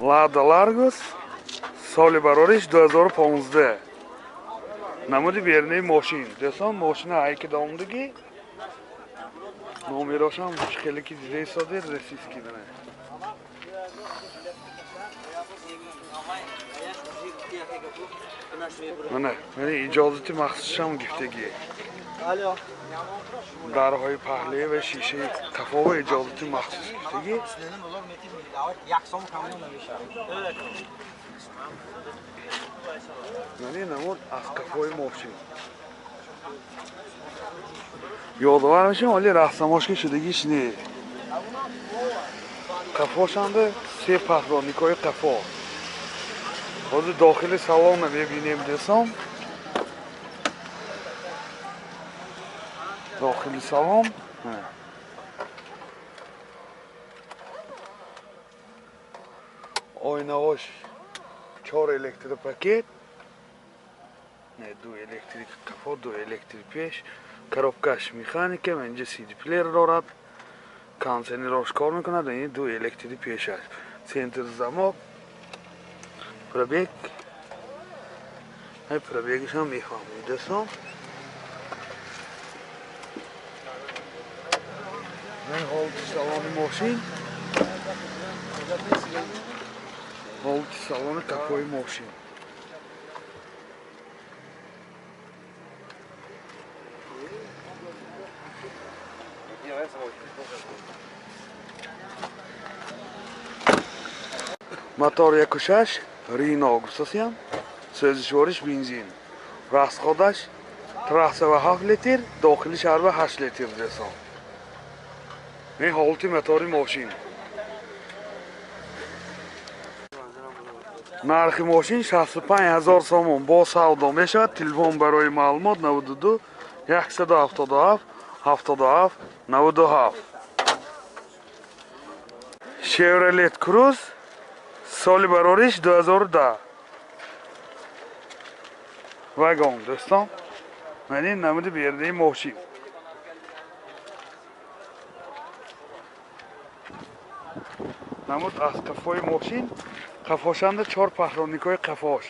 Лада Ларгус, соли барориш 2015. Намуди берунаи мошин. Дӯстон, мошина ҳайки давомдагӣ. Номерошам хеле ки дида истодед, российский бина. Мана, мана иҷозати махсусшам гифтагӣ. Дарҳои паҳлӯӣ ва шишаи қафова иҷозати махсус гифтагӣ. Мана намуд аз қафои мошин. Ёдовар мешавем, вале раҳсамошка шудагиш не. Қафошанда се паҳроникҳои қафо. Ҳозир дохили салонро мебинем, дӯстон. Дохили салон. Ойнаҳош 4 электропакет. Не, 2 электрик қафо, 2 электрик пеш. Коробкаш механика, инҷа CD плеер дорад. Кондиционераш кор мекунад, ин 2 электрик пеш аст. Центр замок. Пробег. Ай пробегаш ҳам мефаҳмед, дӯстон. Ин ҳолати салони мошин. Ҳолати салони қафои мошин. Мотор 1.6 Рено гуфтасиям, сӯзишвориш бензин. Расходаш 3,7 литр, дохили шаҳр 8 литр дӯстон. Ин ҳолати мотори мошин. Нархи мошин 65 000 сомон бо савдо мешавад. Телефон барои маълумот 92 177 77 97. Chevrolet Cruze, соли барориш 2010. Вагон, дӯстон. Ман ин намуди берунаи мошин. Намуд аз қафои мошин. Қафошанда 4 паҳроникҳои қафош.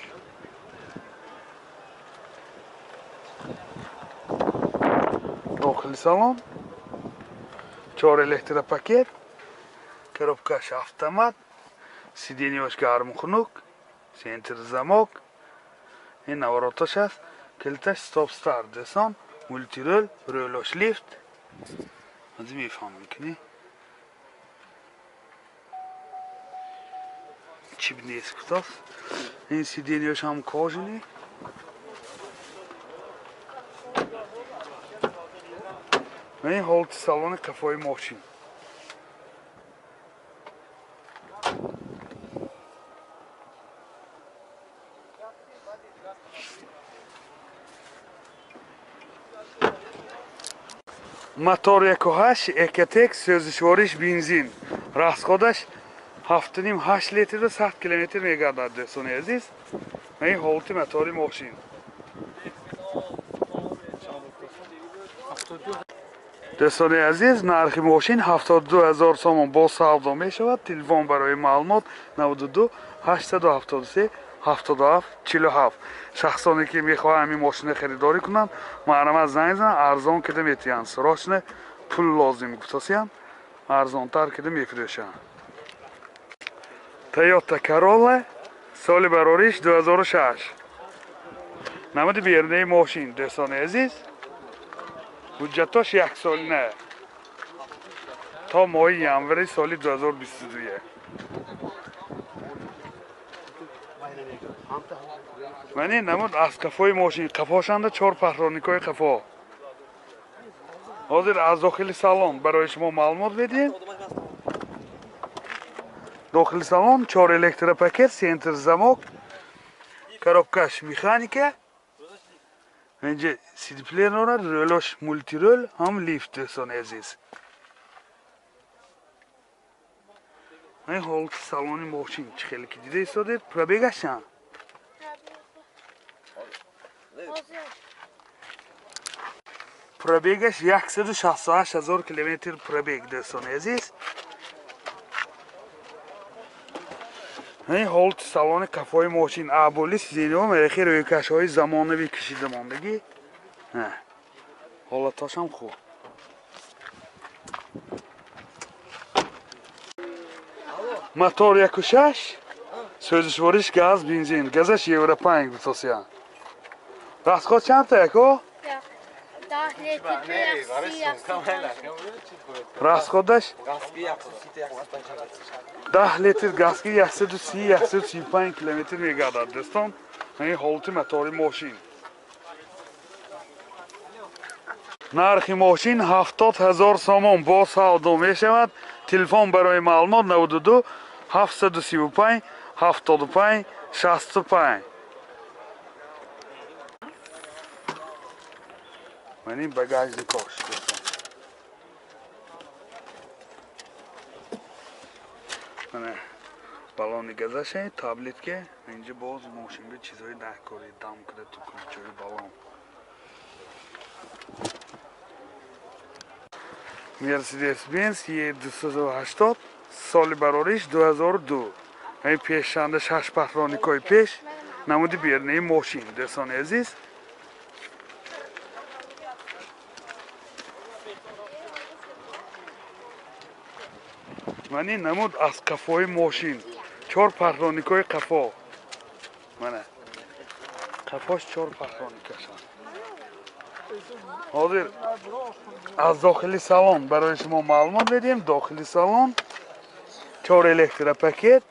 Дохили салон 4 электропакет, коробкаш автомат, сиденьяш гарму хунук, центр замок, ин навороташ аст, калиташ стоп старт, дӯстон, мултирол, рӯлош лифт. Аз мефаҳмем ки не? Чип нест гуфтааст. Ин сиденьяш ҳам кожаный. Ин ҳолати салони қафои мошин. Мотор 1.8 Экотек, сӯзишвориш бензин. Расходаш 7.5-8 литр ва 100 километр мегардад, дӯстони азиз. Ин ҳолати мотори мошин. Дӯстони азиз, нархи мошин 72 000 сомон бо савдо мешавад. Телефон барои маълумот 92 873 77 47. Шахсоне ки мехоҳанд ҳамин мошинро харидорӣ кунанд, маҳрамат занг зананд, арзон кида метиҳанд. Срочно пул лозим гуфтасиянд, арзонтар кида мефурӯшанд. Toyota Corolla, соли барориш 2006. Намуди берунаи мошин, дӯстони азиз. Ҳуҷҷатош яксолина то моҳи январи соли 2022. Ман ин намуд аз қафои мошин. Қафошанда 4 паҳроникҳои қафо. Ҳозир аз дохили салон барои шумо маълумот медиҳем. Дохили салон 4 электропакет, центр замок, коробкаш механика. Инҷа CD плеер дорад, рӯлош мултирол, ҳам лифт, дӯстони азиз. Ин ҳолати салони мошин чӣ хеле ки дида истодед, пробегаш чанд? Пробегаш 168 000 километр пробег, дӯстони азиз. Ин ҳолати салони қафои мошин аболи сидениҳо мерехи рӯйкашҳои замонавӣ кашида мондагӣ. Ҳолатошам хуб. Мотор 1.6, сӯзишвориш газ, бензин. Газаш евро 5 гуфтосиян. Расход чандта яко? Расходаш 10 литр газки 130-135 километр мегардад. Дӯстон, ин ҳолати мотори мошин. Нархи мошин 70 000 сомон бо савдо мешавад. Телефон барои маълумот 92 735 75 65. Ман ин багажникош. Мана баллони газаше, таблетка, инҷа боз мошинга чизҳои даҳкорӣ, дам куда ту ключои баллон. Мерседес-Бенз E280 соли барориш 2002. Ин пешшанда 6 патроникои пеш намуди бернаи мошин. Дӯстони азиз, ман ин намуд аз қафои мошин. 4 патроникои қафо. Мана қафош 4 патроникашанд. Ҳозир аз дохили салон барои шумо маълумот медиҳем. Дохили салон 4 электропакет,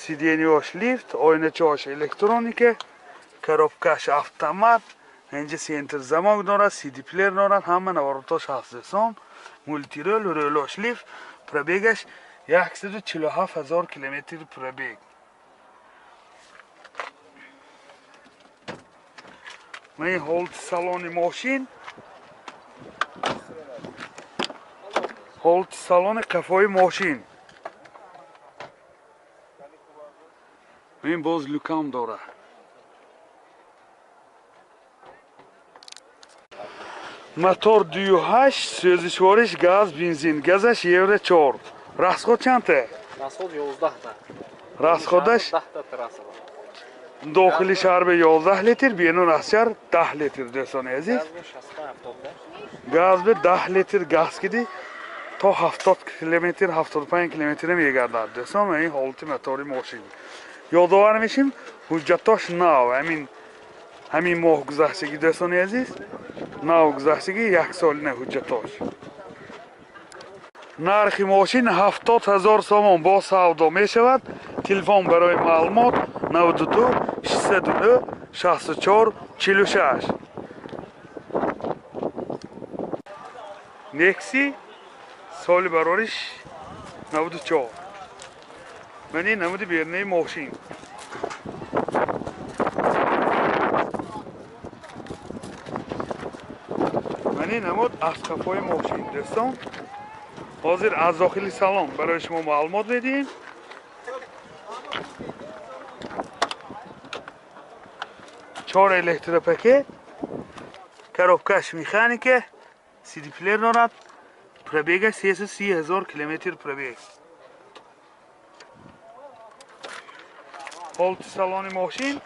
сидениҳош лифт, оиначаҳош электроника, коробкаш автомат, инҷа центр замок дорад, CD-плеер дорад, ҳама наворотош ҳаст. Дӯстон, мултирол, рӯлош лифт, пробегаш 147 000 километр пробег. Ман ҳолати салони мошин, ҳолати салони қафои мошин. Ин боз люкам дорад. Мотор 2.8, сӯзишвориш газ, бензин. Газаш евро 4. Расход чандта? Расход 11та. Расходаш 10та трасса. Дохили шаҳр ба 11 литр, берун аз шаҳр 10 литр, дӯстони азиз. Газ ба 10 литр газ киди то 70 километр, 75 километр мегардад. Дӯстон, ин ҳолати мотори мошин. Ёдовар мешим, ҳуҷҷатош нав, ҳамин моҳ гузаштагӣ, дӯстони азиз, нав гузаштагӣ, як солина ҳуҷҷатош. Нархи мошин 70 000 сомон бо савдо мешавад. Телефон барои маълумот 92 609 64 46. Некси соли барориш 94. Ман ин намуди бернаи мошин. Ман ин намуд аз қафои мошин. Дӯстон, ҳозир аз дохили салон барои шумо маълумот медиҳем. 4 электропакет, коробкаш механика, CD-плеер дорад, пробегаш 330 000 километр пробег. Ҳолати салони мошин,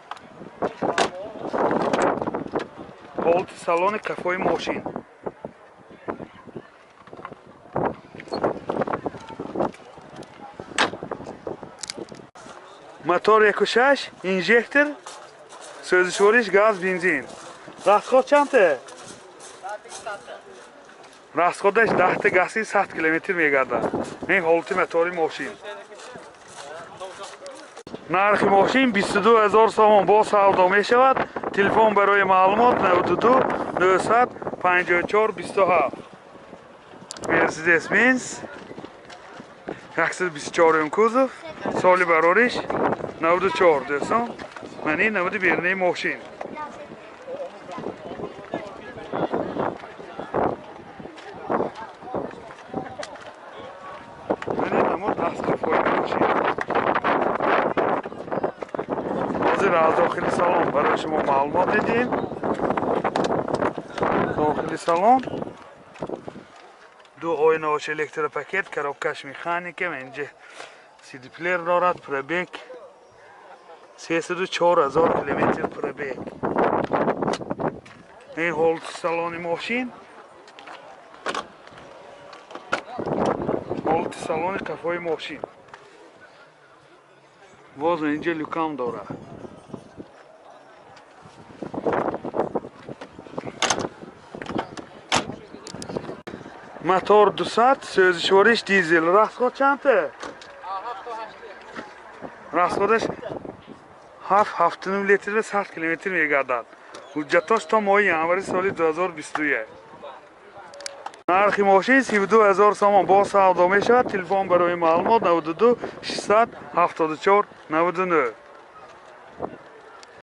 ҳолати салони қафои мошин. Мотор 1.6, инжектор, сӯзишвориш газ, бензин. Расход чандта? Расходаш 10та гази 100 километр мегардад. Ин ҳолати мотори мошин. Нархи мошин 22 000 сомон бо савдо мешавад. Телефон барои маълумот 92 900 54 27. Мерседес-Бенз 124 кузов, соли барориш 94. Дӯстон, ман ин намуди бернаи мошин. Ман ин намуд аз қафои мошин. Ҳозир аз дохили салон барои шумо маълумот медиҳем. Дохили салон ду оинаош электропакет, коробкаш механика, инҷа CD-плеер дорад, пробег 304 ҳазор километр пробег. Ин ҳолати салони мошин, ҳолати салони қафои мошин. Боз инҷа люкам дорад. Мотор 200, сӯзишвориш дизел. Расход чандта? Расходаш 7-7,5 литр ва 100 километр мегардад. Ҳуҷҷатош то моҳи январи соли 2021. Нархи мошин 32 ҳазор сомон бо савдо мешавад. Телефон барои маълумот 92 674 99.